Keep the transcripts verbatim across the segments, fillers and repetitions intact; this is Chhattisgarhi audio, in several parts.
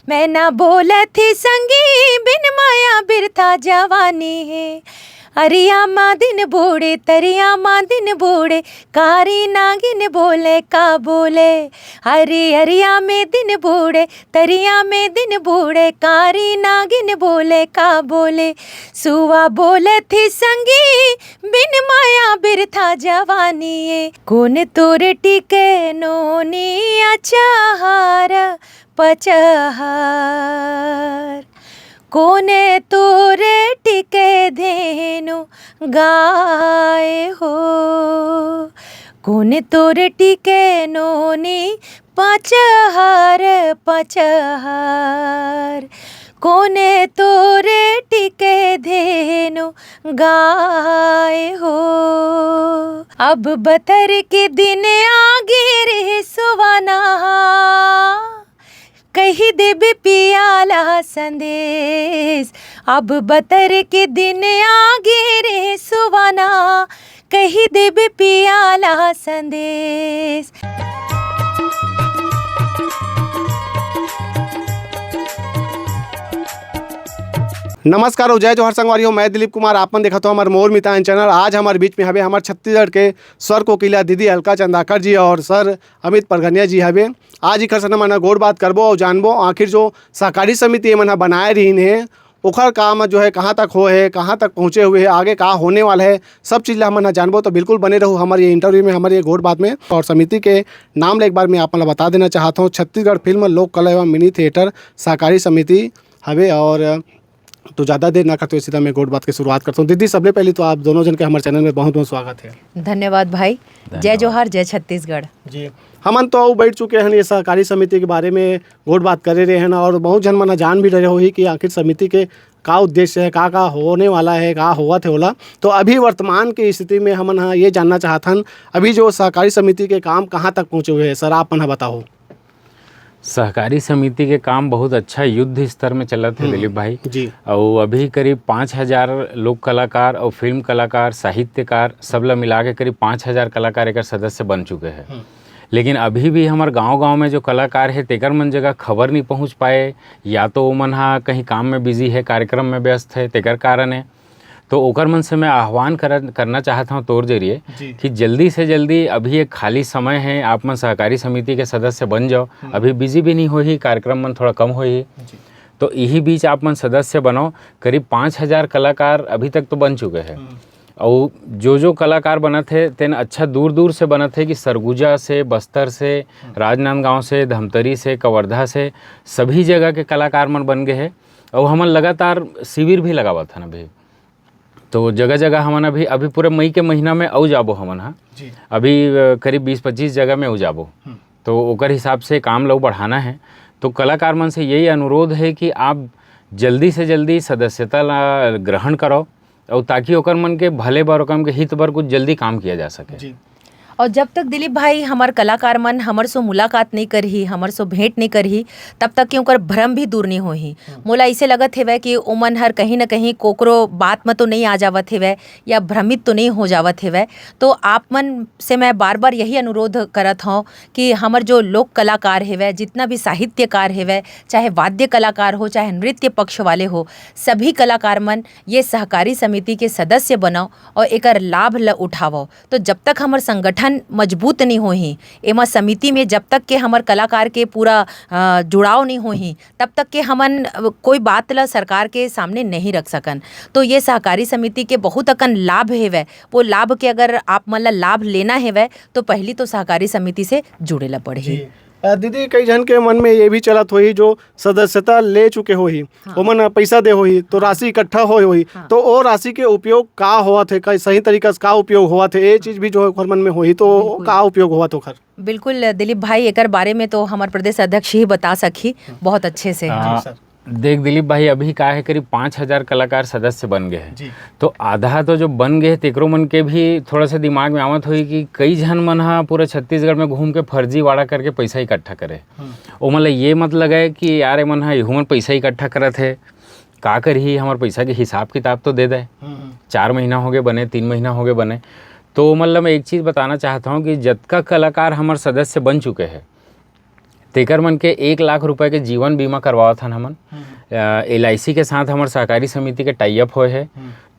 मैं ना बोलत ही संगी बिन माया बिरथा जवानी हे। अरिया मा दिन बूड़े, तरिया मा दिन बूड़े, कारी नागिन बोले का बोले। हरी हरिया में दिन बूड़े, तरिया में दिन बूड़े, कारी नागिन बोले का बोले। सुआ बोलत ही संगी बिन माया बिरथा जवानी ये। कोन तोर टिके नोनी अचहर पचहर, कोन तोर टिके धेनु गाय हो। कोन तोर टिके नोनी पचहर पचहर, कोन तोर टिके धेनु गाय हो। अब बतर के दिन आगे रे सुवना, कही देबे पिया ला संदेश। अब बतर के दिन आगे रे सुवना, कही देबे पिया ला संदेश। नमस्कार और जय जोहार संगवारी हो, मैं दिलीप कुमार, आपन देखत हो हमर मोर मितान चैनल। आज हमर बीच में हवे हमर छत्तीसगढ़ के स्वर कोकिला दीदी अलका चंदाकर जी और सर अमित परगनिया जी हवे। आज इकर से हमन गोठ बात करबो और जानबो आखिर जो सहकारी समिति एमन ह बनाए रहीन हे, ओखर काम जो है कहाँ तक हो है, कहाँ तक पहुँचे हुए है, आगे का होने वाला है, सब चीज़ ला हमन ह जानबो। तो बिल्कुल बने रहू हमर ये इंटरव्यू में, हमर ये गोठ बात में। और समिति के नाम ला एक बार मैं आप मन ला बता देना चाहत हूँ, छत्तीसगढ़ फिल्म लोक कला एवं मिनी थिएटर सहकारी समिति हवे। और तो ज़्यादा देर ना करते हुए सीधा मैं गोठ बात के शुरुआत करता हूँ। दीदी, सबले पहले तो आप दोनों जन के हमर चैनल में बहुत बहुत स्वागत है। धन्यवाद भाई। जय जोहार, जय छत्तीसगढ़। जी, हमन तो अउ बैठ चुके हैं ये सहकारी समिति के बारे में गोठ बात करे रहे हैं और बहुत झन मन ह जान भी रहे होही कि आखिर समिति के का उद्देश्य है, का का होने वाला है, का होवत है ओला। तो अभी वर्तमान की स्थिति में हमन ह ये जानना चाहत हन, अभी जो सहकारी समिति के काम कहाँ तक पहुँचे हुए है सर, आप मन ह बताओ। सहकारी समिति के काम बहुत अच्छा युद्ध स्तर में चलत हे, हम्म, दिलीप भाई। जी। अउ अभी करीब पाँच हजार लोक कलाकार अउ फिल्म कलाकार, साहित्यकार, सब ला मिला के करीब पाँच हजार कलाकार एकर सदस्य बन चुके हैं। हम्म। लेकिन अभी भी हमर गांव-गांव में जो कलाकार हे, तेकर मन जगह खबर नहीं पहुंच पाए, या तो ओमन हा कहीं काम में बिजी है, कार्यक्रम में व्यस्त है, तेकर कारण है। तो ओकर मन से मैं आह्वान कर, करना चाहत हूँ तोर जरिए जी। कि जल्दी से जल्दी अभी एक खाली समय है, आप मन सहकारी समिति के सदस्य बन जाओ। अभी बिजी भी नहीं होही, कार्यक्रम मन थोड़ा कम होही, जी। तो यही बीच आप मन सदस्य बनाओ। करीब पाँच हजार कलाकार अभी तक तो बन चुके हैं। हम्म। अउ जो जो कलाकार बनत हे, तेन अच्छा दूर दूर से बनत हे कि सरगुजा से, बस्तर से, राजनांदगांव से, धमतरी से, कवर्धा से, सभी जगह के कलाकार मन बन गए हे। अउ हमन लगातार शिविर भी लगावत हन अभी। तो जगह जगह हमन अभी, अभी पूरे मई के महीना में अउ जाबो हमन हा। जी। अभी अ, करीब बीस पच्चीस जगह में अउ जाबो। हम्म। तो ओकर हिसाब से काम ला बढ़ाना है। तो कलाकार मन से यही अनुरोध है कि आप जल्दी से जल्दी सदस्यता ला ग्रहण करो, और ताकि ओकर मन के भले बर, ओकर मन के हित बर कुछ जल्दी काम किया जा सके। जी। और जब तक दिलीप भाई हमर कलाकार मन हमर सो मुलाकात नहीं करही, हमर सो भेंट नहीं करही, तब तक के ओकर भ्रम भी दूर नहीं होही। मोला ऐसे लगत हेवय कि ओमन हर कहीं ना कहीं कोकरो बात में तो नहीं आ जावत हेवय या भ्रमित तो नहीं हो जावत हेवय। तो आप मन से मैं बार बार यही अनुरोध करत हूँ कि हमर जो लोक कलाकार हेवय, जितना भी साहित्यकार हेवय, चाहे वाद्य कलाकार हो, चाहे नृत्य पक्ष वाले हो, सभी कलाकार मन ये सहकारी समिति के सदस्य बनव और एकर लाभ ल उठावव। तो जब तक हमर संगठन मजबूत नहीं होही, एमा समिति में जब तक के हमर कलाकार के पूरा, अ, जुड़ाव नहीं होही, तब तक के हमन, अ, कोई बात ल सरकार के सामने नहीं रख सकन। तो ये सहकारी समिति के बहुत अकन लाभ हेवय, वो लाभ के अगर आप मन ल लाभ लेना हेवय, तो पहली तो सहकारी समिति से जुड़े ला पड़ही। जी। अ, दीदी, कई झन के मन में ये भी चलत होही जो सदस्यता ले चुके होही, हाँ। ओमन पैसा दे होही, तो राशि इकट्ठा होए होही, हाँ। तो ओ राशि के उपयोग का होवत हे, का सही तरीका से का उपयोग होवत हे, ये चीज भी जो है ओकर मन में होही, तो बिल्कुल। का उपयोग होवत ओकर? बिल्कुल दिलीप भाई, एकर बारे में तो हमर प्रदेश अध्यक्ष ही बता सकही बहुत अच्छे से। हाँ, सर। देख दिलीप भाई, अभी का है, करीब पाँच हजार कलाकार सदस्य बन गए हैं। जी। तो आधा तो जो बन गए हैं, तेकरो मन के भी थोड़ा सा दिमाग में आवत होई कि कई झन मन हा पूरा छत्तीसगढ़ में घूम के फर्जीवाड़ा करके पैसा इकट्ठा करे। हम्म। ओमन ला ये मत लगाए कि यार, एमन हा, एहू मन पैसा इकट्ठा करत है, का करही, हमर पैसा के हिसाब किताब तो दे दे। हम्म। चार महीना हो गए बने, तीन महीना हो गए बने। तो ओमन ला मैं एक चीज़ बताना चाहता हूँ कि जतका कलाकार हमर सदस्य बन चुके हैं, तेकर मन के एक लाख रुपए के जीवन बीमा करवावत हन हमन। एल आई सी के साथ हमर सहकारी समिति के टाई अप होए हे।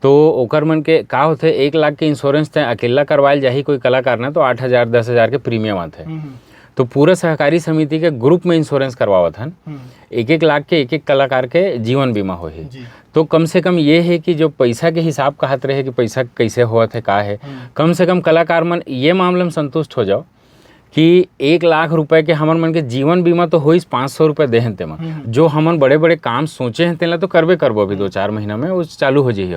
तो ओकर मन के का होथे, एक लाख के इंश्योरेंस तय अकेला करवायल जाही कोई कलाकार ना, तो आठ हजार, दस हजार के प्रीमियम आथे। तो पूरा सहकारी समिति के ग्रुप में इंश्योरेंस करवावत हन। एक एक लाख के एक एक कलाकार के जीवन बीमा होही। तो कम से कम ये है कि जो पैसा के हिसाब कहत रहे कि पैसा कैसे होत है, का है, कम से कम कलाकार मन ये मामले में संतुष्ट हो जाओ कि एक लाख रुपए के हमर मन के जीवन बीमा तो होइस, पाँच सौ रुपए देहन तेमन। जो हमन बड़े बड़े काम सोचे हैं, तेला तो करबे करबो अभी दो चार महीना में, वो चालू हो जाही।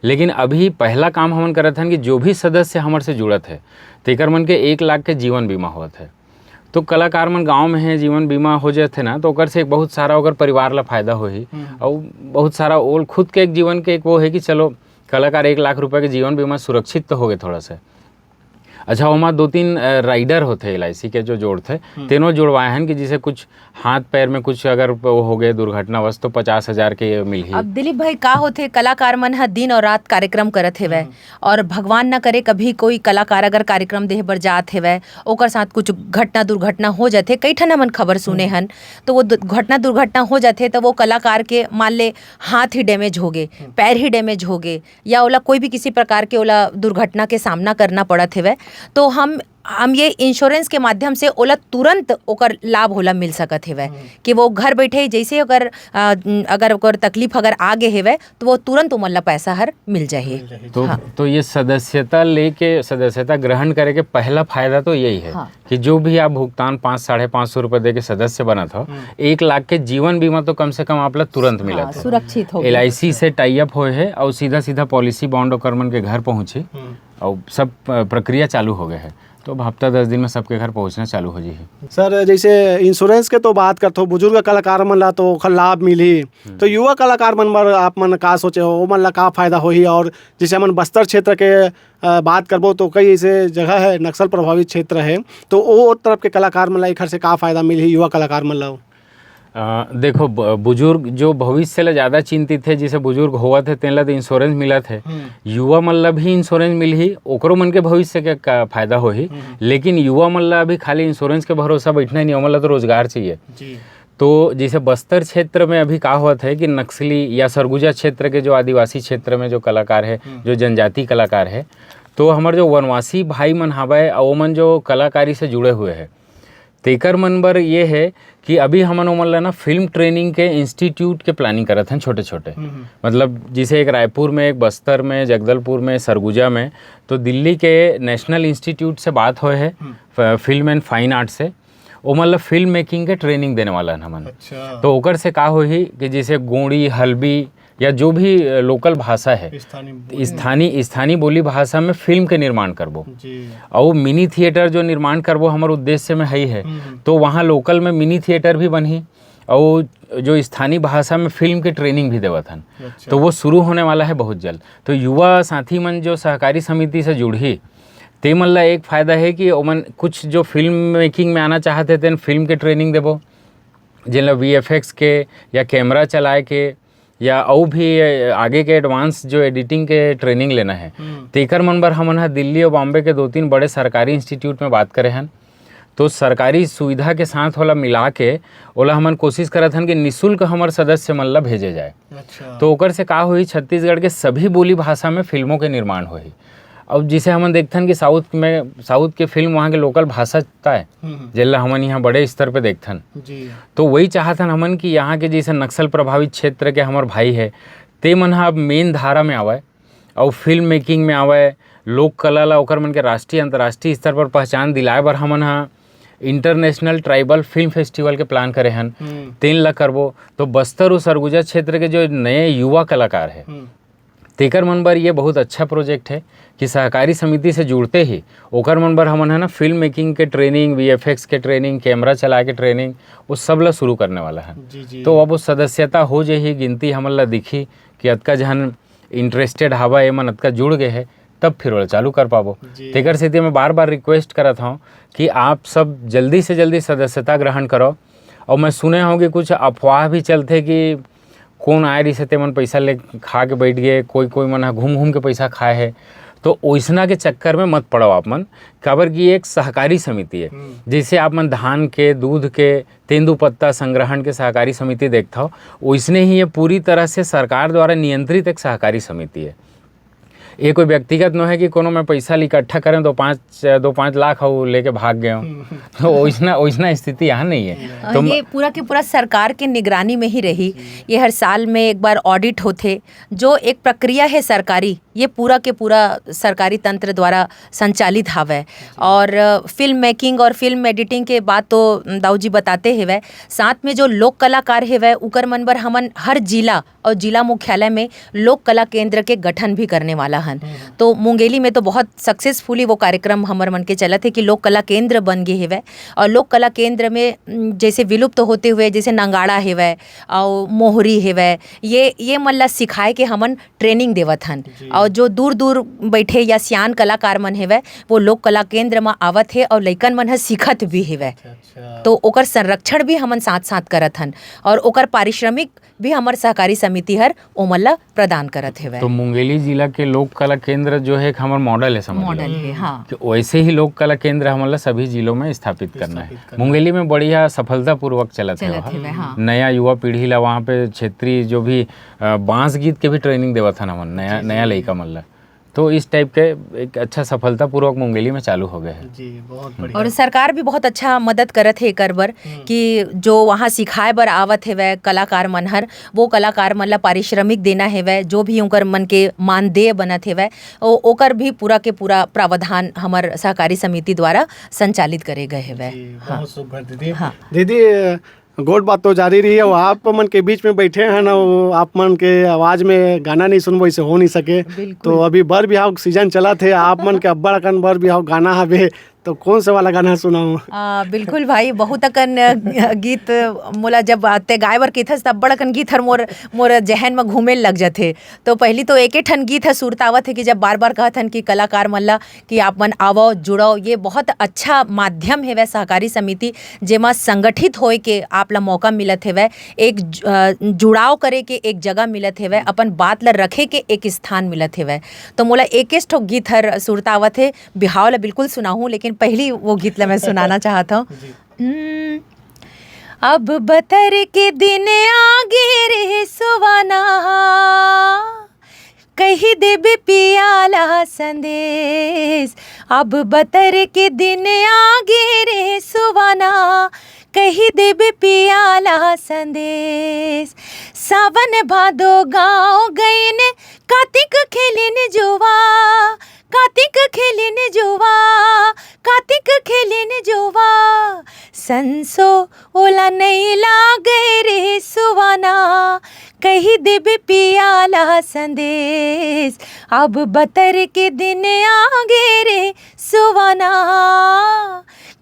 लेकिन अभी पहला काम हमन करत हन कि जो भी सदस्य हमर से जुड़त है, तेकर मन के एक लाख के जीवन बीमा होत है। तो कलाकार मन गांव में है, जीवन बीमा हो जाथे ना, तो ओकर से एक बहुत सारा ओकर परिवार ला फायदा होही। और बहुत सारा ओल खुद के एक जीवन के एक वो है कि चलो, कलाकार एक लाख रुपए के जीवन बीमा सुरक्षित तो हो गए थोड़ा सा। अच्छा, ओमा दो तीन राइडर होथे एल आई सी के जो जोड़थे, तेनो जोड़वाए हन कि जैसे कुछ हाथ पैर में कुछ अगर वो हो गए दुर्घटनावश, तो पचास हजार के मिलही। अब दिलीप भाई, का होथे, कलाकार मन ह दिन और रात कार्यक्रम करत हेवय, और भगवान न करे कभी कोई कलाकार अगर कार्यक्रम देहे बर जात हेवय, ओकर साथ कुछ घटना दुर्घटना हो जाथे, कई ठन हमन खबर सुने हन, तो वो दु-, घटना दुर्घटना हो जाथे, तो वो कलाकार के मान ले हाथ ही डैमेज हो गे, पैर ही डैमेज हो गे, या ओला कोई भी किसी प्रकार के ओला दुर्घटना के सामना करना पड़त हेवय, तो हम हम ये इंश्योरेंस के माध्यम से ओला तुरंत ओकर लाभ ओला मिल सकत हेवय कि वो घर बैठे जैसे अगर, अ, अगर ओकर तकलीफ अगर आ गे हेवय, तो वो तुरंत ओमन ला पैसा हर मिल जाही। तो हाँ। तो ये सदस्यता लेके, सदस्यता ग्रहण करे के पहला फायदा तो यही है हाँ। कि जो भी आप भुगतान पाँच, साढ़े पाँच सौ रुपए दे के सदस्य बनत हो, एक लाख के जीवन बीमा तो कम से कम आप ला तुरंत मिलत हाँ, है। सुरक्षित हो एल आई सी से टाई अप होए है और सीधा सीधा पॉलिसी बॉन्ड ओकर मन के घर पहुंची। और सब, अ, प्रक्रिया चालू हो गए है। तो अब हफ्ता दस दिन में सबके घर पहुंचना चालू हो जाही। सर, जैसे इंश्योरेंस के तो बात करथो, बुजुर्ग कलाकार मन ला तो ओखर लाभ मिलही, तो युवा कलाकार मन बर आप मन का सोचे हो, ओमन ला का फायदा होही? और जैसे हमन बस्तर क्षेत्र के, अ, बात करबो तो कई ऐसे जगह है, नक्सल प्रभावित क्षेत्र है, तो ओ तरफ के कलाकार मन ला एखर से का फायदा मिलही युवा कलाकार मन ला? अ, देखो, ब-, बुजुर्ग जो भविष्य ले ज़्यादा चिंतित हे, जैसे बुजुर्ग होवत हे, तेन ला तो इंश्योरेंस मिलत हे। युवा मन ला भी इंश्योरेंस मिलही, ओकरो मन के भविष्य के का फायदा होही। लेकिन युवा मन ला अभी खाली इंश्योरेंस के भरोसा बैठना नहीं, ओमन ला तो रोजगार चाहिए। तो जैसे बस्तर क्षेत्र में अभी का होत है कि नक्सली या सरगुजा क्षेत्र के जो आदिवासी क्षेत्र में जो कलाकार है, जो जनजाति कलाकार है, तो हमर जो वनवासी भाई मन हावय, अउ ओमन जो कलाकारी से जुड़े हुए हैं, तेकर मन बर ये है कि अभी हमन ओमन ला ना फिल्म ट्रेनिंग के इंस्टीट्यूट के प्लानिंग करत हन छोटे-छोटे। मतलब जैसे एक रायपुर में, एक बस्तर में, जगदलपुर में, सरगुजा में, तो दिल्ली के नेशनल इंस्टीट्यूट से बात होए है, फ-, फिल्म एंड फाइन आर्ट से, ओमन ला फिल्म मेकिंग के ट्रेनिंग देने वाला हन हमन। अच्छा। तो ओकर से का होही कि जैसे गोंड़ी, हल्बी या जो भी, अ, लोकल भाषा है, स्थानीय बोली। स्थानीय, स्थानीय बोली भाषा में फिल्म के निर्माण करबो। जी। अउ मिनी थिएटर जो निर्माण करबो, हमर उद्देश्य में हई है, तो वहाँ लोकल में मिनी थिएटर भी बनही, अउ जो स्थानीय भाषा में फिल्म के ट्रेनिंग भी देवत हन। अच्छा। तो वो शुरू होने वाला है बहुत जल्द। तो युवा साथी मन जो सहकारी समिति से जुड़ही, ते मन ला एक फायदा है कि ओमन कुछ जो फिल्म मेकिंग में आना चाहत हे, तेन फिल्म के ट्रेनिंग देबो, जेन ला वी एफ एक्स के या कैमरा चलाए के या अउ भी आगे के एडवांस जो एडिटिंग के ट्रेनिंग लेना है, तेकर मन बर हमन ह दिल्ली और बॉम्बे के दो तीन बड़े सरकारी इंस्टीट्यूट में बात करे हन। तो सरकारी सुविधा के साथ ओला मिला के ओला हमन कोशिश करत हन कि निशुल्क हमर सदस्य मन ला भेजे जाए। अच्छा। तो ओकर से का होही, छत्तीसगढ़ के सभी बोली भाषा में फिल्मों के निर्माण होही। अब जिसे हमन देखथन कि साउथ में, साउथ के फिल्म वहाँ के लोकल भाषा तय, जेला हमन यहाँ बड़े स्तर पे देखथन। जी। तो वही चाहत हन हमन कि यहाँ के जैसे नक्सल प्रभावित क्षेत्र के हमर भाई है, ते मन ह अब मेन धारा में आवय, अउ फिल्म मेकिंग में आवय, लोक कला ला ओकर मन के राष्ट्रीय, अंतर्राष्ट्रीय स्तर पर पहचान दिलाए बर हमन ह इंटरनेशनल ट्राइबल फिल्म फेस्टिवल के प्लान करे हन। तेन ला करबो, तो बस्तर अउ सरगुजा क्षेत्र के जो नए युवा कलाकार है, तेकर मन बर ये बहुत अच्छा प्रोजेक्ट है कि सहकारी समिति से जुड़ते ही ओकर मन बर हमन है ना फिल्म मेकिंग के ट्रेनिंग, वी एफ एक्स के ट्रेनिंग, कैमरा चला के ट्रेनिंग, वो सब ला शुरू करने वाला है। जी, जी। तो अब वो सदस्यता हो जाही, गिनती हमन ला दिखी कि अतका झन इंटरेस्टेड हवा, एमन अतका जुड़ गए है, तब फिर ओला चालू कर पाबो। जी। तेकर सेती मैं बार-बार रिक्वेस्ट करत हूँ कि आप सब जल्दी से जल्दी सदस्यता ग्रहण करो। और मैं सुने हूँ कि कुछ अफवाह भी चलथे कि कौन आए रहिसे तेमन पैसा ले खा के बैठ गए, कोई, कोई मन ह घूम घूम के पैसा खाए है। तो ओइसना के चक्कर में मत पड़ो आप मन, काबर कि एक सहकारी समिति है। जैसे आप मन धान के, दूध के, तेंदू पत्ता संग्रहण के सहकारी समिति देखथव, ओइसने ही ये पूरी तरह से सरकार द्वारा नियंत्रित एक सहकारी समिति है। ये कोई व्यक्तिगत नो है कि कोनो मैं पैसा ल इकट्ठा करें तो पाँच, दो पाँच लाख अउ लेके भाग गए हों। तो ओइसना, ओइसना स्थिति यहाँ नहीं है। अ, तो म- ये पूरा के पूरा सरकार के निगरानी में ही रही। ये हर साल में एक बार ऑडिट होथे, जो एक प्रक्रिया है सरकारी, ये पूरा के पूरा सरकारी तंत्र द्वारा संचालित हावय। और, अ, फिल्म मेकिंग और फिल्म एडिटिंग के बात तो दाऊ जी बताते हेवय, साथ में जो लोक कलाकार हेवय, उकर मन बर हमन हर जिला और जिला मुख्यालय में लोक कला केंद्र के गठन भी करने वाला हन। तो मुंगेली में तो बहुत सक्सेसफुली वो कार्यक्रम हमर मन के चलत हे कि लोक कला केंद्र बन गे हेवय। और लोक कला केंद्र में, उम, जैसे विलुप्त होते हुए जैसे नंगाड़ा हेवय और मोहरी हेवय, ये, ये मन ला सिखाए के हमन ट्रेनिंग देवत हन। और जो दूर दूर बैठे या सियान कलाकार मन हेवय, वो लोक कला केंद्र म आवत हे और लइकन मन ह सीखत भी हेवय। तो ओकर संरक्षण भी हमन साथ साथ करत हन और ओकर पारिश्रमिक भी हमर सहकारी समिति हर ओमन ला प्रदान करत हेवय। तो मुंगेली जिला के लोक कला केंद्र जो है, एक हमर मॉडल है, समझ लो। मॉडल है, हाँ। कि वैसे ही लोक कला केंद्र हमन ला सभी जिलों में स्थापित करना है। मुंगेली में बढ़िया सफलतापूर्वक चलत है चलत वहाँ। हेवय, हाँ। नया युवा पीढ़ी ला वहाँ पे क्षेत्रीय जो भी, अ, बांस गीत के भी ट्रेनिंग देवत हन हमन, नया, नया लइका मन ला। तो इस टाइप के एक अच्छा सफलतापूर्वक मुंगेली में चालू हो गए हैं। जी, बहुत बढ़िया। और सरकार भी बहुत अच्छा मदद करत हे एकर बर कि जो वहाँ सिखाए बर आवत हेवय कलाकार मन हर, वो कलाकार मन ला पारिश्रमिक देना हेवय, जो भी उनकर मन के मानदेय बनत हेवय, ओ-, ओकर भी पूरा के पूरा प्रावधान हमर सहकारी समिति द्वारा संचालित करे गए हेवय। जी, हाँ। बहुत सुघर दीदी। हाँ। दीदी, गोठ बात तो जारी रही है, वो आप मन के बीच में बैठे हैं ना, वो आप मन के आवाज में गाना नहीं सुनबो, इसे हो नहीं सके। बिल्कुल। तो अभी बर बिहाव सीजन चलत हे, आप मन के अब्बड़ अकन बर बिहाव गाना हवे, तो कौन से वाला गाना सुनाऊं? आ, बिल्कुल भाई, बहुत अकन गीत मोला जब ते गाए बर कहिथस, तब अब्बड़ अकन गीत हर मोर, मोर जहन में घूमे लग जाथे। तो पहली तो एके ठन गीत ह सुरतावत हे कि जब बार-बार कहत हन कि कलाकार मन ला कि आप मन आवव, जुड़व, ये बहुत अच्छा माध्यम हेवय सहकारी समिति, जेमा संगठित होए के आप ला मौका मिलत हेवय, एक ज-, अ, जुड़ाव करे के एक जगह मिलत हेवय, अपन बात ला रखे के एक स्थान मिलत हेवय। तो मोला एकेच ठो गीत हर सुरतावत हे, बिहाव ला बिल्कुल सुनाहूँ, लेकिन पहली वो गीत ला मैं सुनाना चाहत हूँ। हम्म, अब बतर के दिन आगे रे सुवाना, कही देबे पिया ला संदेश। अब बतर के दिन आगे रे सुवाना, कही देबे पिया ला संदेश। सावन भादो गाँव गईन, कातिक खेलिन जुआ, कातिक खेलिन जुआ, कातिक खेलिन जुआ। संसो ओला नई लागे रे सुवाना, कही देबे पिया ला संदेश। अब बतर के दिन आगे रे सुवाना,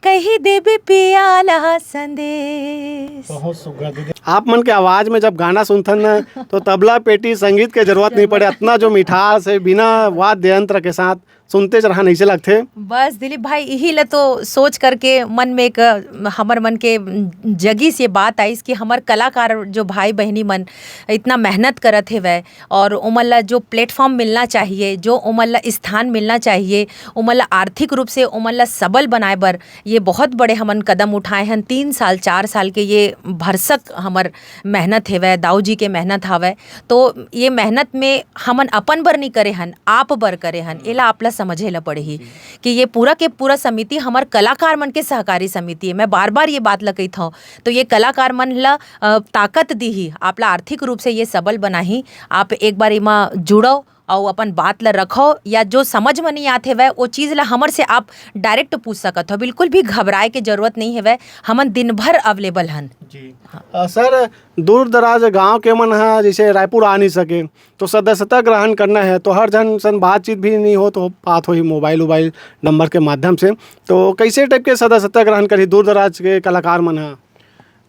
कही देबे पिया ला संदेश। बहुत सुघर दीदी। आप मन के आवाज में जब गाना सुनथन ना, तो तबला पेटी संगीत के जरूरत नहीं पड़े, इतना जो मिठास है, बिना वाद्य यंत्र के साथ सुनते च रहन, ऐसे लगथे। बस दिलीप भाई, यही ल तो सोच करके मन में एक, अ, हमर मन के, म, जगिस ये बात आइस कि हमर कलाकार जो भाई बहिनी मन इतना मेहनत करत हेवय और ओमन ला जो प्लेटफॉर्म मिलना चाहिए, जो ओमन ला स्थान मिलना चाहिए, ओमन ला आर्थिक रूप से ओमन ला सबल बनाए बर ये बहुत बड़े हमन कदम उठाए हन। तीन साल, चार साल के ये भरसक हमर मेहनत हेवय, दाऊ जी के मेहनत हवय। तो ये मेहनत में हमन अपन बर नहीं करे हन, आप बर करे हन। एला आप ला समझे ला पड़ही कि ये पूरा के पूरा समिति हमर कलाकार मन के सहकारी समिति है। मैं बार-बार ये बात ला कहित हौं, तो ये कलाकार मन ला, अ, ताकत दीही, आप ला आर्थिक रूप से ये सबल बनाही। आप एक बार एमा जुड़व अउ अपन बात ला रखव, या जो समझ म नहीं आत हेवय, वो चीज़ ला हमर से आप डायरेक्ट पूछ सकत हव। बिल्कुल भी घबराए के जरूरत नहीं हेवय, हमन दिन भर अवेलेबल हन। जी। हाँ। अ, सर, दूर दराज गांव के मन ह जैसे रायपुर आ नहीं सके, तो सदस्यता ग्रहण करना है, तो हर झन सन बातचीत भी नहीं हो, तो बात होही मोबाइल वोबाइल नंबर के माध्यम से। तो कैसे टाइप के सदस्यता ग्रहण करही दूर दराज के कलाकार मन ह?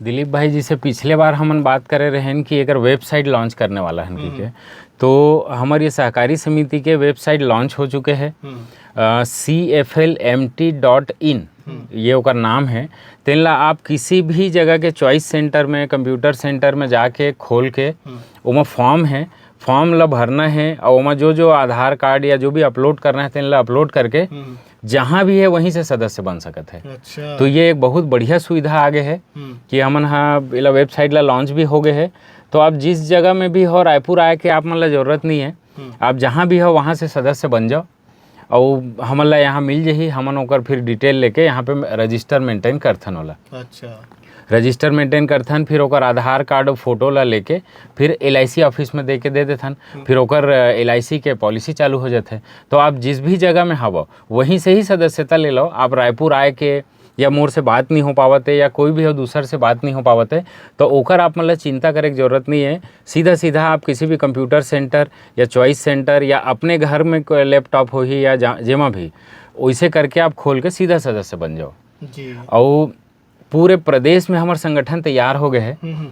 दिलीप भाई, जैसे पिछले बार हमन बात करे रहेन कि एकर वेबसाइट लॉन्च करने वाला हन हम्म। कहिके, तो हमर ये सहकारी समिति के वेबसाइट लॉन्च हो चुके हे। हम्म। अ, C F L M T dot in, हम्म। ये ओकर नाम है। तेन ला आप किसी भी जगह के चॉइस सेंटर में, कंप्यूटर सेंटर में जाके खोल के हम्म। ओमा फॉर्म है, फॉर्म ला भरना है और ओमा जो जो आधार कार्ड या जो भी अपलोड करना है, तेन ला अपलोड करके हम्म। जहाँ भी है, वहीं से सदस्य बन सकत है। अच्छा। तो ये एक बहुत बढ़िया सुविधा आगे है हम्म। कि हमन हा एला वेबसाइट ला लॉन्च भी हो गए है। तो आप जिस जगह में भी हो, रायपुर आए के आप मन ला जरूरत नहीं है, हम्म। आप जहाँ भी हो, वहाँ से सदस्य बन जाओ। और हमन ला यहाँ मिल जही, हमन ओकर फिर डिटेल लेके यहाँ पे रजिस्टर मेंटेन करथन ओला। अच्छा। रजिस्टर मेंटेन करथन, फिर ओकर आधार कार्ड और फोटो ला लेके फिर एल आई सी ऑफिस में दे के दे देथन। हम्म। फिर ओकर एल आई सी के पॉलिसी चालू हो जाथे। तो आप जिस भी जगह में हवो, वहीं से ही सदस्यता ले लो। आप रायपुर आए के या मोर से बात नहीं हो पावत है या कोई भी हो दूसर से बात नहीं हो पावत है, तो ओकर आप मन ला चिंता करे के जरूरत नहीं है। सीधा सीधा आप किसी भी कंप्यूटर सेंटर या चॉइस सेंटर या अपने घर में कोई लैपटॉप होही या जा-, जेमा भी, वैसे करके आप खोल के सीधा सदस्य बन जाओ। जी। और पूरे प्रदेश में हमर संगठन तैयार हो गए है। हम्म, हम्म।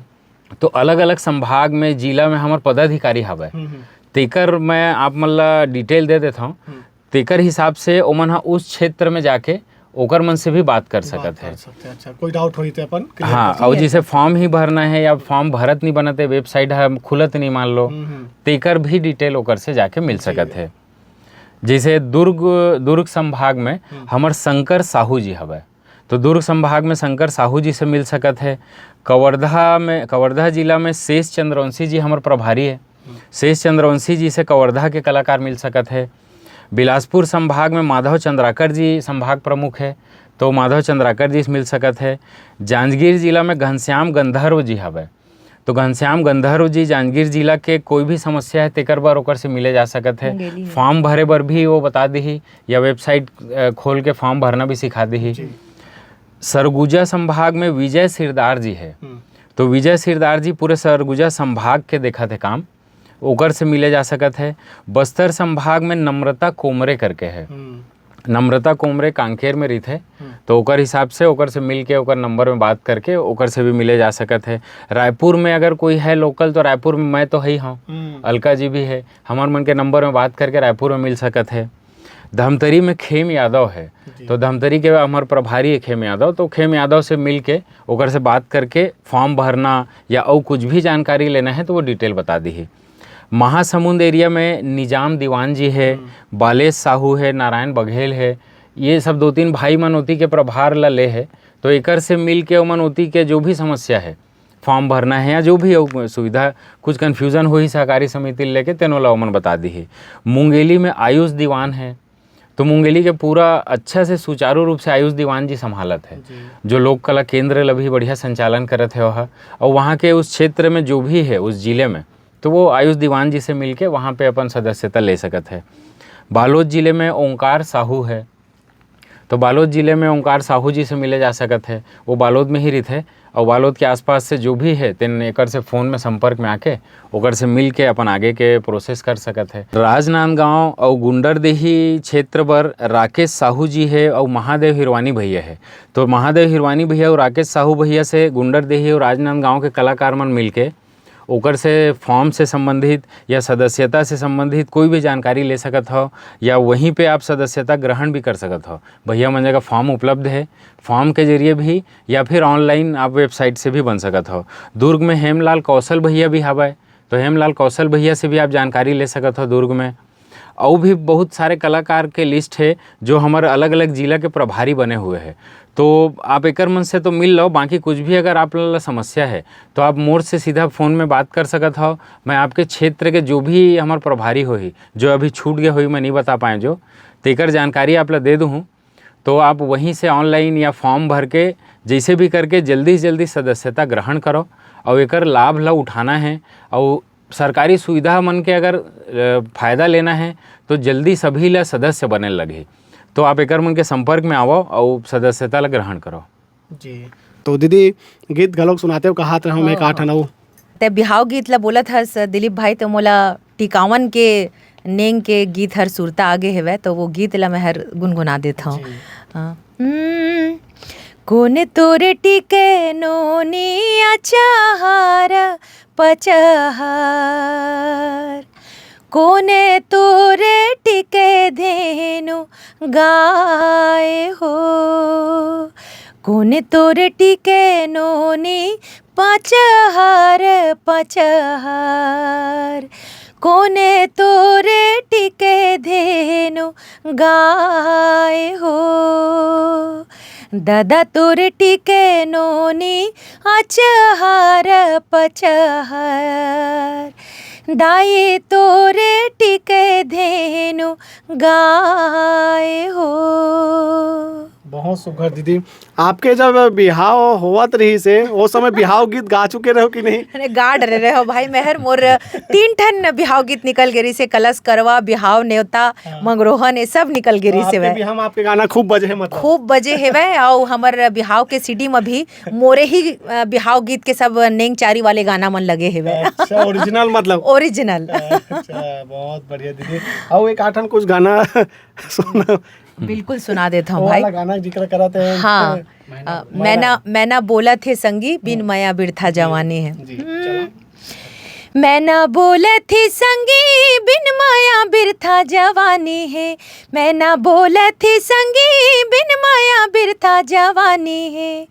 तो अलग-अलग संभाग में, जिला में हमर पदाधिकारी हवय। हम्म, हम्म। तेकर मैं आप मन ला डिटेल दे देथव। हम्म। तेकर हिसाब से ओमन ह उस क्षेत्र में जाके ओकर मन से भी बात कर बात सकत कर है। सकते हैं। अच्छा, कोई डाउट होही तो अपन क्लियर हाँ, कर सकते और हैं। जैसे फॉर्म ही भरना है या फॉर्म भरत नहीं बनत है, वेबसाइट है खुलत नहीं मान लो, हम्म, हम्म। तेकर भी डिटेल ओकर से जाके मिल जी। सकत है। जैसे दुर्ग, दुर्ग संभाग में हम्म। हमर शंकर साहू जी हवय, तो दुर्ग संभाग में शंकर साहू जी से मिल सकत है। कवर्धा में, कवर्धा जिला में शेष चंद्रवंशी जी हमर प्रभारी है। हम्म। शेष चंद्रवंशी जी से कवर्धा के कलाकार मिल सकत है। बिलासपुर संभाग में माधव चंद्राकर जी संभाग प्रमुख है, तो माधव चंद्राकर जी से मिल सकत है। जांजगीर जिला में घनश्याम गंधर्व जी हवय, तो घनश्याम गंधर्व जी जांजगीर जिला के कोई भी समस्या है, तेकर बर ओकर से मिले जा सकत है। मुंगेली में। फॉर्म भरे बर भी वो बता दिही या वेबसाइट, अ, खोल के फॉर्म भरना भी सिखा दिही। जी। सरगुजा संभाग में विजय सिरदार जी है, हम्म। तो विजय सिरदार जी पूरे सरगुजा संभाग के देखत है काम, ओकर से मिले जा सकत है। बस्तर संभाग में नम्रता कोमरे करके है, हम्म। नम्रता कोमरे कांकेर में रहिथे, हम्म। तो ओकर हिसाब से ओकर से मिल के ओकर नंबर में बात करके ओकर से भी मिले जा सकत है। रायपुर में अगर कोई है लोकल, तो रायपुर में मैं तो है ही हूँ, हम्म। अलका जी भी है, हमर मन के नंबर में बात करके रायपुर में मिल सकत है। धमतरी में खेम यादव है, जी। तो धमतरी के हमर प्रभारी है खेम यादव, तो खेम यादव से मिल के ओकर से बात करके फॉर्म भरना या अउ कुछ भी जानकारी लेना है तो वो डिटेल बता दिही। महासमुंद एरिया में निजाम दीवान जी है, हम्म। बालेश साहू है, नारायण बघेल है, ये सब दो तीन भाई मन ओती के प्रभार ला ले है, तो एकर से मिल के ओमन ओती के जो भी समस्या है, फॉर्म भरना है या जो भी अउ सुविधा, कुछ कन्फ्यूजन होही सहकारी समिति ले लेके, तेनो ला ओमन बता दिही। मुंगेली में आयुष दीवान है, तो मुंगेली के पूरा अच्छा से सुचारू रूप से आयुष दीवान जी संभालत है, जी। जो लोक कला केंद्र ला भी बढ़िया संचालन करत है वह, और वहाँ के उस क्षेत्र में जो भी है उस जिले में, तो वो आयुष दीवान जी से मिलके वहाँ पे अपन सदस्यता ले सकत है। बालोद जिले में ओंकार साहू है, तो बालोद जिले में ओंकार साहू जी से मिले जा सकत है, वो बालोद में ही रहिथे, और बालोद के आसपास से जो भी है तेन एकर से फोन में संपर्क में आके ओकर से मिल के अपन आगे के प्रोसेस कर सकत है। राजनांदगांव और गुंडरदेही क्षेत्र बर राकेश साहू जी है और महादेव हिरवानी भैया है, तो महादेव हिरवानी भैया और राकेश साहू भैया से गुंडरदेही और राजनांदगांव के कलाकार मन मिलके ओकर से फॉर्म से संबंधित या सदस्यता से संबंधित कोई भी जानकारी ले सकत हो, या वहीं पे आप सदस्यता ग्रहण भी कर सकत हो। भैया मन जगह फॉर्म उपलब्ध है, फॉर्म के जरिए भी या फिर ऑनलाइन आप वेबसाइट से भी बन सकत हो। दुर्ग में हेमलाल कौशल भैया भी हवय, तो हेमलाल कौशल भैया से भी आप जानकारी ले सकत हो दुर्ग में। अउ भी बहुत सारे कलाकार के लिस्ट है जो हमर अलग-अलग जिला के प्रभारी बने हुए हैं, तो आप एकर मन से तो मिल लो। बाकी कुछ भी अगर आप ला समस्या है तो आप मोर से सीधा फोन में बात कर सकत हो। मैं आपके क्षेत्र के जो भी हमर प्रभारी होही, जो अभी छूट गए होही, मैं नहीं बता पाए जो, तेकर जानकारी आप ला दे दूँ, तो आप वहीं से ऑनलाइन या फॉर्म भर के जैसे भी करके जल्दी से जल्दी सदस्यता ग्रहण करो और एकर लाभ ला उठाना है। और सरकारी सुविधा मन के अगर, अ, फायदा लेना है तो जल्दी सभी ला सदस्य बने लगही। तो आप एकर मन के संपर्क में आवो और सदस्यता ला ग्रहण करो। जी। तो दीदी, गीत घलोक सुनाते हो, कहात रहूं मैं हाँ, का हाँ। ठन अउ। ते बिहाव गीत ला बोलत हस दिलीप भाई, तो मोला टिकावन के नेंग के गीत हर सुरता आगे हेवय, तो वो गीत ला मैं हर गुनगुना देत हूँ। जी। हाँ। हम्म, कोन तोरे टिके नोनी अचाहार पचाहार, कोने तोरे टिके धेनु गाय हो, कोने तोरे टिके नोनी पचाहार पचाहार, कोने तोरे टिके धेनु गाय हो। ददा तोरे टिके नोनी अचहर पचहर। दाई तोरे टिके धेनु गाय हो। बहुत सुघर दीदी। आपके जब बिहाव होवत रहिस हे, ओ समय बिहाव गीत गा चुके रहो कि नहीं? अरे, गा डरे रहे हो भाई मेहर, मोर तीन ठन बिहाव गीत निकल गे रहिस हे, कलश करवा, बिहाव नेवता, हाँ। मंगरोहन, ये सब निकल गे तो रहिस आपके हेवय। बिहाव में आपके गाना खूब बजे हे, मतलब। खूब बजे हेवय, अउ हमर बिहाव के सीडी में भी मोरे ही, अ, बिहाव गीत के सब नेंगचारी वाले गाना मन लगे हेवय। अच्छा, ओरिजिनल मतलब। ओरिजिनल। अच्छा, बहुत बढ़िया दीदी। अउ एक आठन कुछ गाना सुना। बिल्कुल सुना देत हूँ वो भाई। वाला गाना जिक्र करत हे। हाँ। अ, मैना, मैना बोलत हे संगी, बिन मया बिरथा जवानी हे। जी, हम्म। चलो। मैना बोलत हे संगी, बिन मया बिरथा जवानी हे। मैना बोलत हे संगी, बिन मया बिरथा जवानी हे।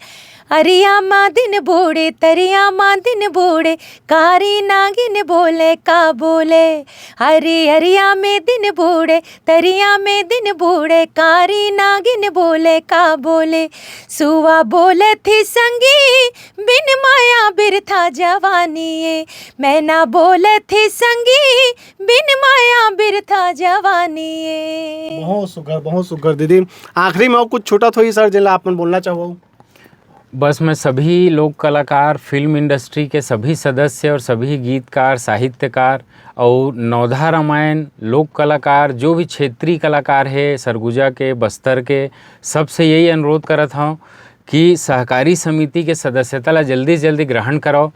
अरिया मा दिन बूड़े, तरिया मा दिन बूड़े, कारी नागिन बोले का बोले। हरी हरिया में दिन बूड़े, तरिया में दिन बूड़े, कारी नागिन बोले का बोले। सुआ बोलत हे संगी, बिन मया बिरथा जवानी ए। मैना बोलत हे संगी, बिन मया बिरथा जवानी ए। बहुत सुघर, बहुत सुघर दीदी। आखिरी में अउ कुछ छूटत होही सर, जेला आप मन बोलना चाहो? बस मैं सभी लोक कलाकार, फिल्म इंडस्ट्री के सभी सदस्य और सभी गीतकार, साहित्यकार और नवधा रामायण लोक कलाकार, जो भी क्षेत्रीय कलाकार हे सरगुजा के, बस्तर के, सबसे यही अनुरोध करत हौं कि सहकारी समिति के सदस्यता ला जल्दी से जल्दी ग्रहण करव,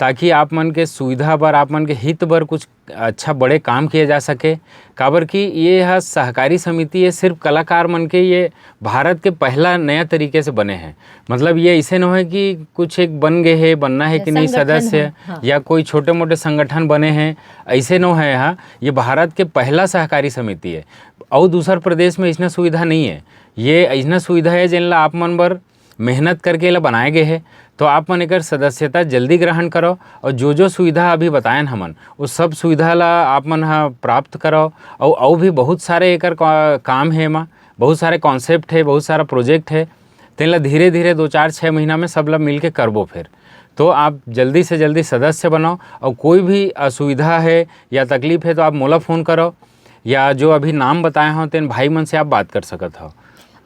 ताकि आप मन के सुविधा बर, आप मन के हित बर कुछ अच्छा बड़े काम किए जा सके। काबर कि ये ह सहकारी समिति, ये सिर्फ कलाकार मन के, ये भारत के पहला नया तरीके से बने हे। मतलब ये ऐसे नो हे कि कुछ एक बन गए हे, बनना हे कि नहीं, संगठन सदस्य हे, हाँ। या कोई छोटे मोटे संगठन बने हे, ऐसे नो हे। यहाँ ये भारत के पहला सहकारी समिति हे। अउ दूसर प्रदेश में इसना सुविधा नहीं हे। ये ऐसना सुविधा हे जेन ला आप मन बर मेहनत करके एला बनाए गए हे। तो आप मन एकर सदस्यता जल्दी ग्रहण करो और जो जो सुविधा अभी बतायन हमन, उस सब सुविधा ला आप मन ह प्राप्त करो। और, और भी बहुत सारे एकर का-, काम हे एमा, बहुत सारे कॉन्सेप्ट हे, बहुत सारा प्रोजेक्ट हे, तेन ला धीरे धीरे दो चार छः महीना में सब ला मिल के करबो फिर। तो आप जल्दी से जल्दी सदस्य बनाओ और कोई भी असुविधा हे या तकलीफ हे तो आप मोला फ़ोन करो, या जो अभी नाम बताए हों तेन भाई मन से आप बात कर सकत हो।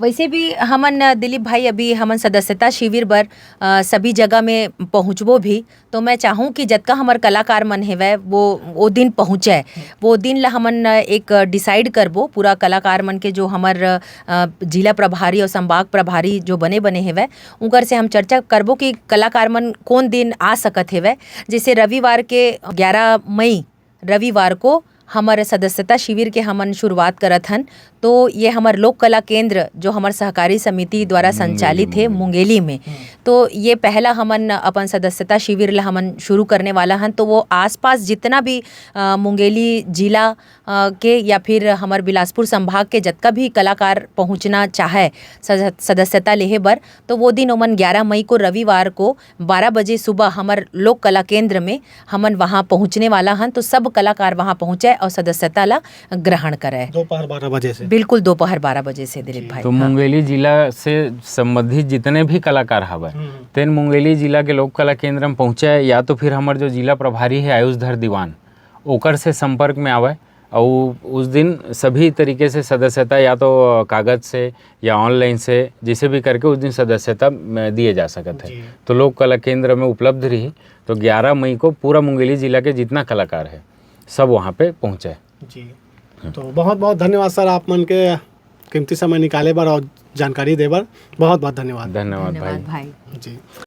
वैसे भी हमन, अ, दिलीप भाई, अभी हमन सदस्यता शिविर बर, अ, सभी जगह में पहुँचबो भी, तो मैं चाहूँ कि जतका हमर कलाकार मन हेवय, वो, वो दिन पहुँचय। वो दिन ला हमन, अ, एक डिसाइड करबो, पूरा कलाकार मन के जो हमर, अ, जिला प्रभारी और संभाग प्रभारी जो बने, बने हेवय, उनकर से हम चर्चा करबो कि कलाकार मन कौन दिन आ सकत हेवय। जैसे रविवार के ग्यारह मई, रविवार को हमर सदस्यता शिविर के हमन शुरुआत करत हन। तो ये हमर लोक कला केंद्र, जो हमर सहकारी समिति द्वारा संचालित हे मुंगेली में, हम्म। तो ये पहला हमन अपन सदस्यता शिविर ला हमन शुरू करने वाला हन। तो वो आसपास जितना भी, अ, मुंगेली जिला, अ, के या फिर हमर बिलासपुर संभाग के जतका भी कलाकार पहुंचना चाहे सद-, सदस्यता लेहे बर, तो वो दिन ओमन ग्यारह मई को, रविवार को बारह बजे सुबह हमर लोक कला केंद्र में हमन वहाँ पहुँचने वाला हन, तो सब कलाकार वहाँ पहुँचे और सदस्यता ला ग्रहण करे। दोपहर बारह बजे से? बिल्कुल, दोपहर बारह बजे से, दिलीप जी। भाई। तो हाँ। मुंगेली जिला से संबंधित जितने भी कलाकार हवय, हम्म। तेन मुंगेली जिला के लोक कला केंद्र में पहुँचे, या तो फिर हमर जो जिला प्रभारी है आयुष धर दीवान, ओकर से संपर्क में आवे। और उस दिन सभी तरीके से सदस्यता या तो कागज से या ऑनलाइन से, जैसे भी करके उस दिन सदस्यता, म, दिए जा सकत है। जी। तो लोक कला केंद्र में उपलब्ध रही। तो ग्यारह मई को पूरा मुंगेली जिला के जितना कलाकार है, सब वहाँ पे पहुँचे। जी। हम्म। तो बहुत बहुत धन्यवाद सर, आप मन के कीमती समय निकाले बर और जानकारी दे बर बहुत बहुत धन्यवाद। धन्यवाद धन्यवाद भाई। भाई। जी।